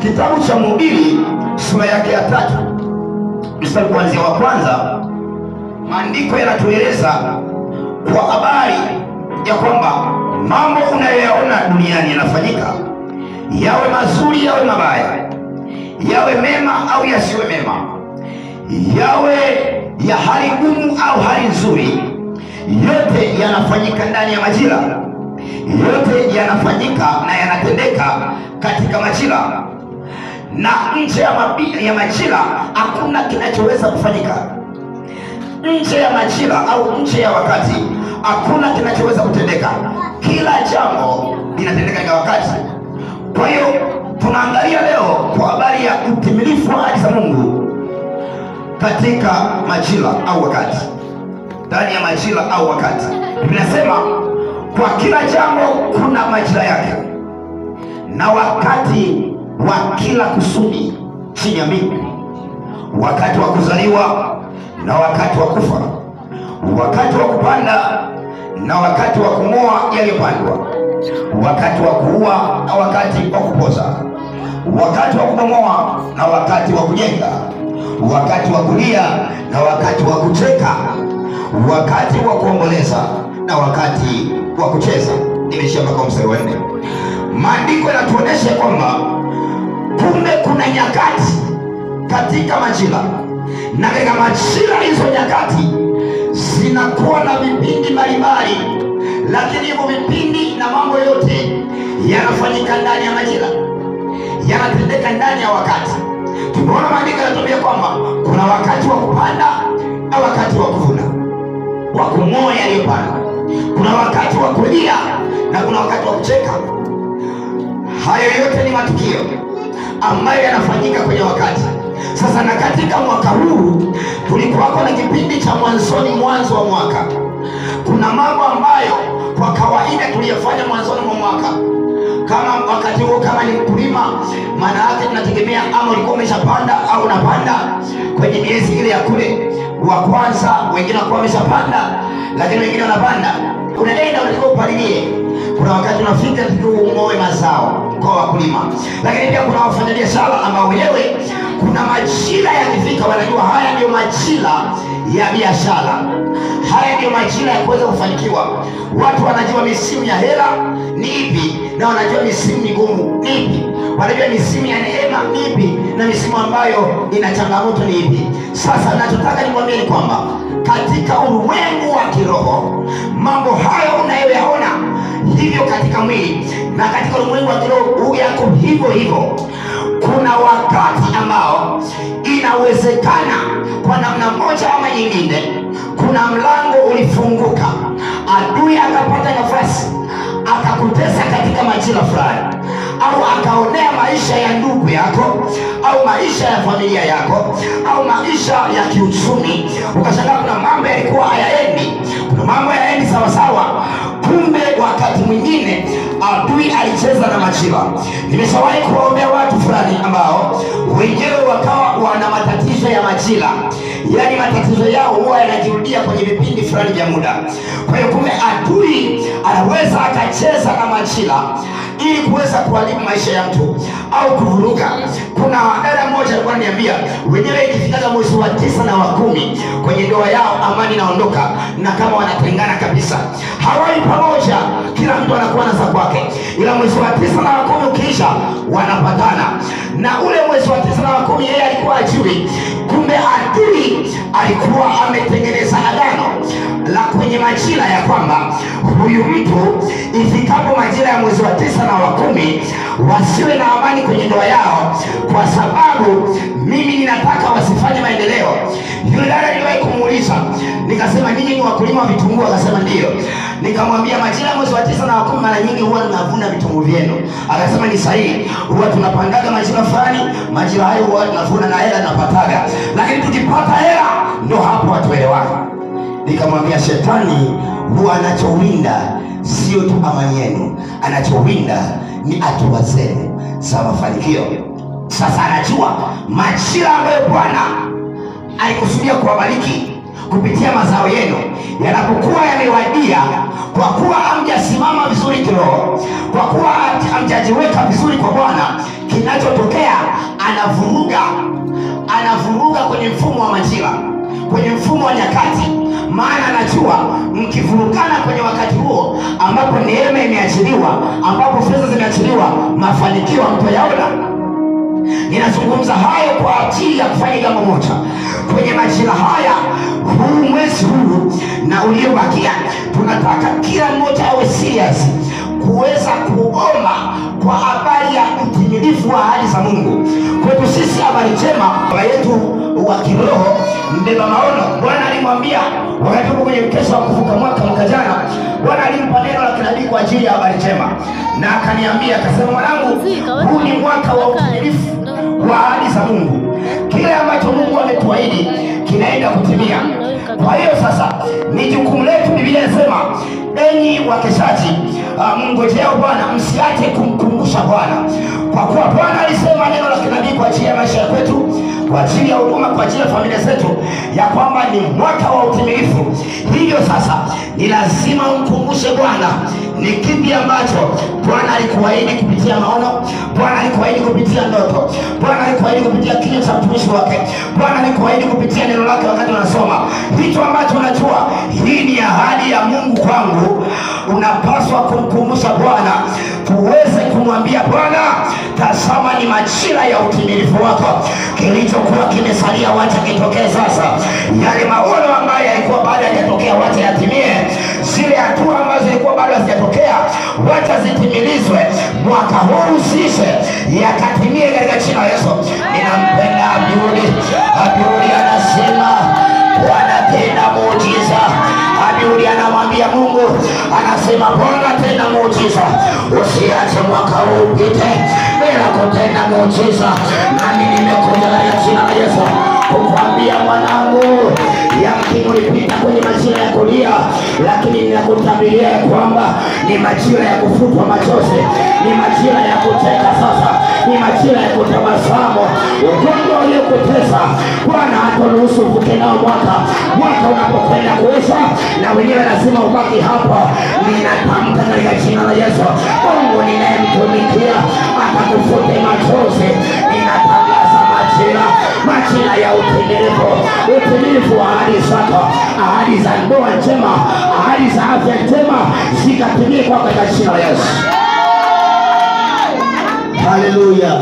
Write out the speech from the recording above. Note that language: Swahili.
Kitabu cha Mhubiri sura yake ya 3 mstari kuanzia wa kwanza, maandiko yanatueleza kwa habari ya kwamba mambo unayoyaona duniani yanafanyika, yawe mazuri yawe mabaya, yawe mema au yasiwe mema, yawe ya hali ngumu au hali nzuri, yote yanafanyika ndani ya majira. Yote yanafanyika na yanatendeka katika majira. Na nje ya majira hakuna kinachoweza kufanyika. Nje ya majira au nje ya wakati hakuna kinachoweza kutendeka. Kila jambo linatendeka katika wakati. Kwa hiyo tunaangalia leo kwa habari ya utimilifu wa ahadi za Mungu katika majira au wakati. Ndani ya majira au wakati. Tunasema kwa kila jambo kuna majira yake, na wakati wa kila kusudi chini ya mbingu. Wakati wa kuzaliwa na wakati wa kufa, wakati wa kupanda na wakati wa kung'oa yaliyopandwa, wakati wa kuua na wakati wa kupoza, wakati wa kubomoa na wakati wa kujenga, wakati wa kulia na wakati wa kucheka, wakati wa kuomboleza na wakati wa kucheza. Nimeishia mpaka mstari wa 4. Maandiko yanatuonyesha kwamba kumbe kuna nyakati katika majira, na katika majira hizo nyakati zinakuwa na vipindi mbalimbali, lakini hivyo vipindi na mambo yote yanafanyika ndani ya majira, yanatendeka ndani ya wakati. Tumeona maandiko yanatuambia kwamba kuna wakati wa kupanda na wakati wa kuvuna, wa kung'oa yaliyopandwa. Kuna wakati wa kulia na kuna wakati wa kucheka. Hayo yote ni matukio ambayo yanafanyika kwenye wakati. Sasa na katika mwaka huu tulikuwa na kipindi cha mwanzoni, mwanzo wa mwaka. Kuna mambo ambayo kwa kawaida tuliyofanya mwanzoni mwa mwaka. Kama wakati huo kama ni mkulima, maana yake tunategemea ama ulikuwa umeshapanda au unapanda kwenye miezi ile ya kule wa kwanza, wengine walikuwa wameshapanda lakini wengine wanapanda. Unaenda unatakiwa upalilie. Kuna wakati unafika unatakiwa mazao kwa wakulima. Lakini pia kuna wafanyabiashara ambao wenyewe kuna majira yakifika wanajua haya ndio majira ya biashara, haya ndio majira ya kuweza kufanikiwa. Watu wanajua misimu ya hela ni ipi, na wanajua misimu migumu ni ipi, wanajua misimu ya neema ni ipi, na misimu ambayo ina changamoto ni ipi. Sasa ninachotaka nikwambie ni kwamba katika ulimwengu wa kiroho mambo hayo unayoyaona hivyo katika mwili na katika ulimwengu wa kiroho yako hivyo hivyo. Kuna wakati ambao inawezekana kwa namna moja ama nyingine kuna mlango ulifunguka, adui akapata nafasi akakutesa katika majira fulani, au akaonea maisha ya ndugu yako au maisha ya familia yako au maisha ya kiuchumi. Ukashangaa kuna mambo yalikuwa hayaendi, kuna mambo hayaendi sawa sawa. Kumbe wakati mwingine adui alicheza na majira. Nimeshawahi kuwaombea watu fulani ambao wenyewe wakawa wana matatizo ya majira, yaani matatizo yao huwa yanajirudia kwenye vipindi fulani vya muda. Kwa hiyo kumbe adui anaweza akacheza na majira ili kuweza kuharibu maisha ya mtu au kuvuruga. Kuna dada mmoja alikuwa ananiambia wenyewe ikifika mwezi wa 9 na wa 10 kwenye ndoa yao amani inaondoka, na kama wanatengana kabisa, hawai pamoja, kila mtu anakuwa na za kwake. Ila mwezi wa 9 na wa 10 ukiisha wanapatana. Na ule mwezi wa 9 na wa 10 yeye alikuwa ajui, kumbe adui alikuwa ametengeneza agano la kwenye majira ya kwamba huyu mtu ifikapo majira ya mwezi wa 9 na wa 10 wasiwe na amani kwenye ndoa yao, kwa sababu mimi ninataka wasifanye maendeleo. Yule dada niliwahi kumuuliza, nikasema ninyi ni wakulima wa vitunguu? Akasema ndio. Nikamwambia majira ya mwezi wa 9 na wa 10 mara nyingi huwa tunavuna vitunguu vyenu. Akasema ni sahihi, huwa tunapandaga majira fulani, majira hayo huwa tunavuna na hela tunapataga, lakini tukipata hela ndio hapo watuelewana. Nikamwambia shetani huwa anachowinda sio tu amani yenu, anachowinda ni hatua zenu za mafanikio. Sasa anajua majira ambayo Bwana alikusudia kuwabariki. kupitia mazao yenu yanapokuwa yamewadia, kwa kuwa hamjasimama vizuri kiroho, kwa kuwa hamjajiweka vizuri kwa Bwana, kinachotokea anavuruga kwenye mfumo wa majira, kwenye mfumo wa nyakati. Maana anajua mkivurugana kwenye wakati huo ambapo neema imeachiliwa, ambapo fedha zimeachiliwa, mafanikio hamtoyaona. Ninazungumza hayo kwa ajili ya kufanya jambo moja kwenye majira haya, huu mwezi huu na uliobakia, tunataka kila mmoja awe serious kuweza kuomba kwa habari ya utimilifu wa ahadi za Mungu kwetu sisi. Habari njema, baba yetu wa kiroho mbeba maono, Bwana alimwambia wakati huko kwenye mkesha wa kuvuka mwaka jana, Bwana alimpa neno la kinabii kwa ajili ya habari njema, na akaniambia akasema, mwanangu, huu ni mwaka wa utimilifu wa ahadi za Mungu. Kile ambacho Mungu ametuahidi kinaenda kutimia. Kwa hiyo sasa ni jukumu letu. Biblia inasema, enyi wakeshaji, mngojeo Bwana, msiache kumkumbusha Bwana, kwa kuwa Bwana alisema neno la kinabii kwa ajili ya maisha ya kwetu, kwa ajili ya huduma, kwa ajili ya familia zetu, ya kwamba ni mwaka wa utimilifu. Hivyo sasa ni lazima umkumbushe Bwana ni kipi ambacho Bwana alikuahidi kupitia maono, Bwana alikuahidi kupitia ndoto, Bwana alikuahidi kupitia kinywa cha mtumishi wake, Bwana alikuahidi kupitia neno lake wakati unasoma. Hicho ambacho unajua hii ni ahadi ya Mungu kwangu, unapaswa kumkumbusha Bwana, tuweze kumwambia Bwana, tazama ni majira ya utimilifu wako. Kilichokuwa kimesalia wacha kitokee sasa. Yale maono ambayo yalikuwa bado hayajatokea wacha yatimie. Zile hatua ambazo zilikuwa bado hazijatokea wacha zitimilizwe. Mwaka huu usiishe, yakatimie katika jina la Yesu. Ninampenda Abiudi. Abiudi anasema Bwana tenda muujiza. Abiudi anamwambia Mungu, anasema Bwana tenda muujiza, usiache mwaka huu upite bila kutenda muujiza. Nami nimekuja katika jina la Yesu kukwambia mwanangu, yamkini ulipita kwenye majira ya kulia, lakini ninakutabiria ya kwamba ni majira ya kufutwa machozi, ni majira ya kucheka sasa, ni majira ya kutabasamu. Ugonjwa uliokutesa Bwana hataruhusu uvuke nao mwaka. Mwaka unapokwenda kuisha na wenyewe lazima ubaki hapo. Ninatamka katika jina la Yesu, Mungu ninayemtumikia atakufute machozi. Ninatangaza majira ya utimilifu, utimilifu wa ahadi zako, ahadi za ndoa njema, ahadi za afya njema zikatimie kwa katika jina la Yesu. Haleluya.